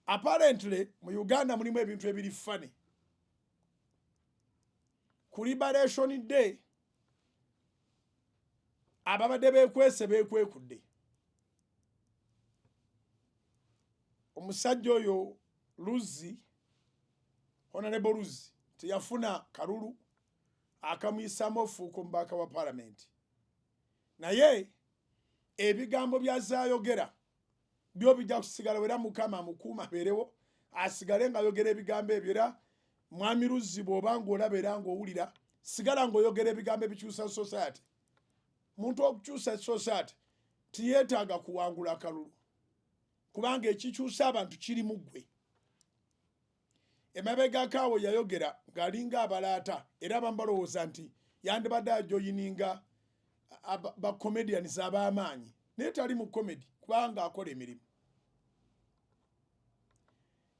Apparently mu Uganda mulimu ebintu ebiri funny. Ku Liberation Day ababadde beekwese beekwekudde. Omusajja oyo Luzzi, Honorable Luzzi, teyafuna kalulu akamuyisaamu ofuuka omubaka wa palamenti, naye ebigambo byazayogera byo bijja kusigalawo, era Mukama amukuuma abeerewo asigale ng'ayogera ebigambo ebyo. Era Mwami Luzzi, bw'oba ng'olaba era ng'owulira, sigala ng'oyogera ebigambo ebikyusa society. Muntu okukyusa society tiyeetaaga kuwangula kalulu, kubanga ekikyusa abantu kiri mu ggwe. Emabegako awo yayogera ng'alinga abalaata, era abamu balowooza nti yandibadde ajoyininga ba comedians ab'amaanyi, naye tali mu comedy kubanga akola emirimu.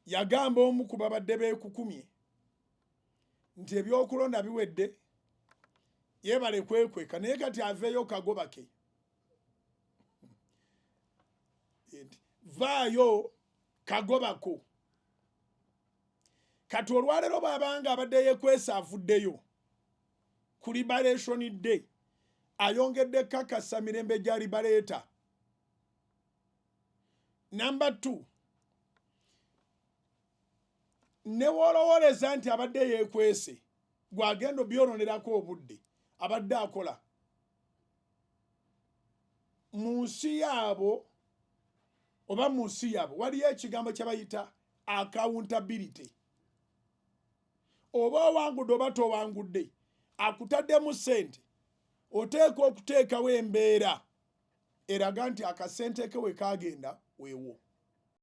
Yagamba omu ku babadde beekukumye nti ebyokulonda biwedde, yeebale kwekweka, naye kati aveeyo kagoba ke nti vaayo kagobako. Kati olwaleero bw'abanga abadde yekwesa avuddeyo ku Liberation Day, ayongedde kakasa mirembe gya liberator. Number 2, ne wolowoleza nti abadde yekwese gwagenda obyononerako obudde, abadde akola mu nsi yaabo oba mu nsi yaabwe waliyo ekigambo kye bayita accountability. Oba owangudde oba towangudde, akutaddemu ssente, oteeka okuteekawo embeera eraga nti akasente ke we kagenda weewo.